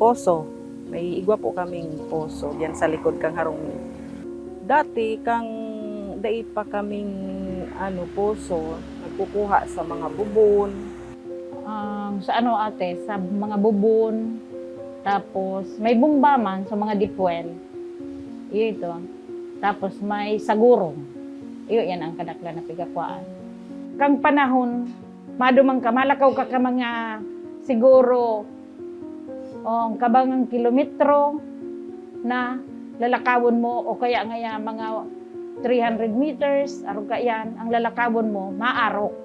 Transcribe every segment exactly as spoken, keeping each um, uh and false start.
Poso. May igwa po kaming poso diyan sa likod kan harong mi. Dati, kan dai pa kaming, ano, poso, nagkukuha sa mga bubon. Um, sa ano, ate, sa mga bubon, tapos may bomba man sa mga deep well. Iyo ito. Tapos may sagurong. Iyo, yan ang kadaklan na pigakwaan. Kang panahon, maduman ka, malakaw ka ka mga siguro, o ang kabangang kilometro na lalakawon mo, o kaya ngaya mga three hundred meters, arog ka yan, ang lalakawon mo, maarok.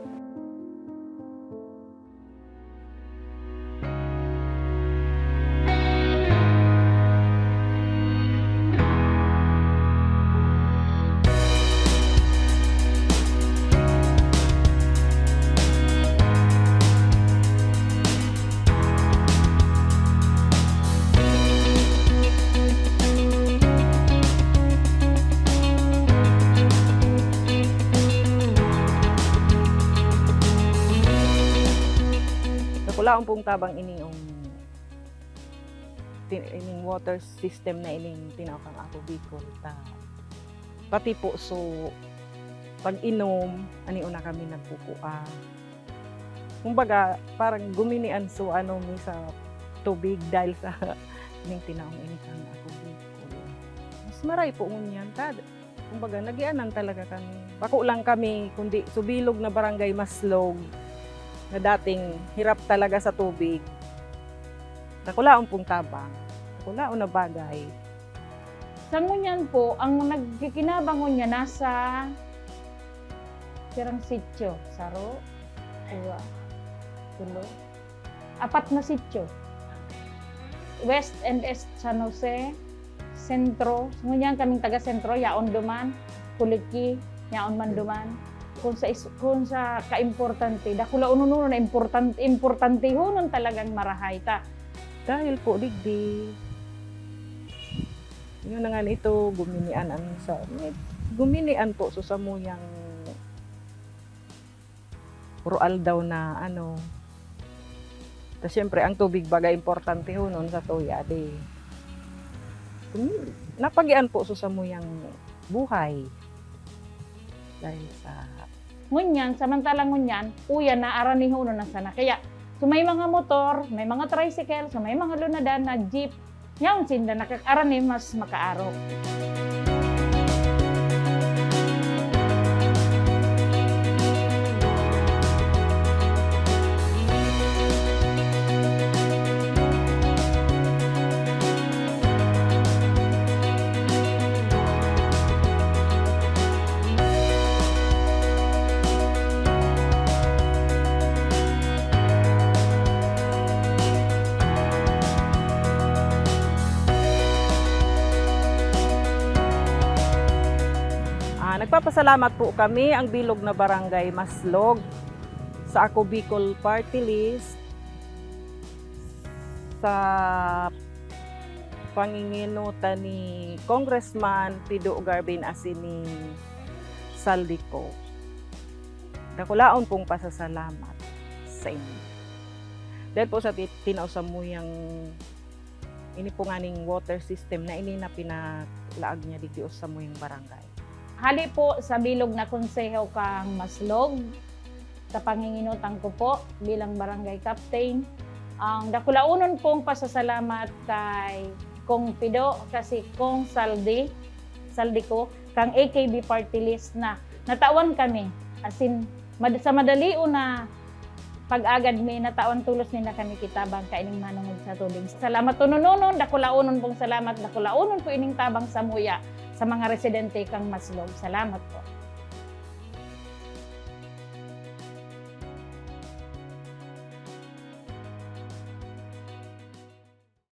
Dakulaon pong tabang ini, yung ti-, ining water system na ining tinao kan Ako Bicol ta. Pati po, so, pag-inom, ani una kami nagkukua. Kumbaga, parang guminian so ano mi sa tubig dahil sa ining tinaong ini kan Ako Bicol. Mas maray po ngunyan. Tad-, kumbaga, nagianan talaga kami. Bako lang kami, kundi sa bilog na barangay Maslog, na dating hirap talaga sa tubig. Dakulaon pong tabang. Dakulaon na bagay. Sa ngunyan po, ang nagkikinabang ngunyan nasa sirang sityo, saro, duwa, tulo, apat na sityo. West and East San Jose, Sentro. Ngunyan kaming taga Sentro, yaon duman, Kuliki, yaon man duman. Kung sa is-, kung sa kaimportante, dakulaon na importante, importantehonon talagang marahay ta. Dahil po digdi, yun na nga nito, guminian ang sa, guminian po so samuyang puro aldaw na ano. Tas siyempre, ang tubig baga importantehonon sa tuya, di, gumi-, napagian po so samuyang buhay. Dahil sa ngunyan, samantalang ngunyan, uyan na, aranihonon na sana. Kaya, so may mga motor, may mga tricycle, so may mga lunadan na jeep, yaon sinda nakakaarani mas makaarog. Ah, nagpapasalamat po kami, ang bilog na Barangay Maslog, sa Ako Bicol Party List, sa panginginutan ni Congressman Pido Garvin asin ni Zaldy Co. Dakulaon pong pasasalamat sa inyo. Dahil po sa ti-, tinao samuyang, ini po nganing water system na ini na pinalaag niya digdi sa samuyang barangay. Hali po sa bilog na konseho kang Maslog, sa panginginutan ko po bilang barangay captain, ang dakulaonon pong pasasalamat kay Kong Pido, kasi Kong Zaldy, Zaldy Co, kang A K B party list na natawan kami. As in, mad-, sa madalion na pag-agad mi, natawan tolos ninda kami kitabang kaining manongod sa tubig. Salamat tonononon, dakulaonon pong salamat, dakulaonon po ining tabang samuya sa mga residente kang Maslog. Salamat po.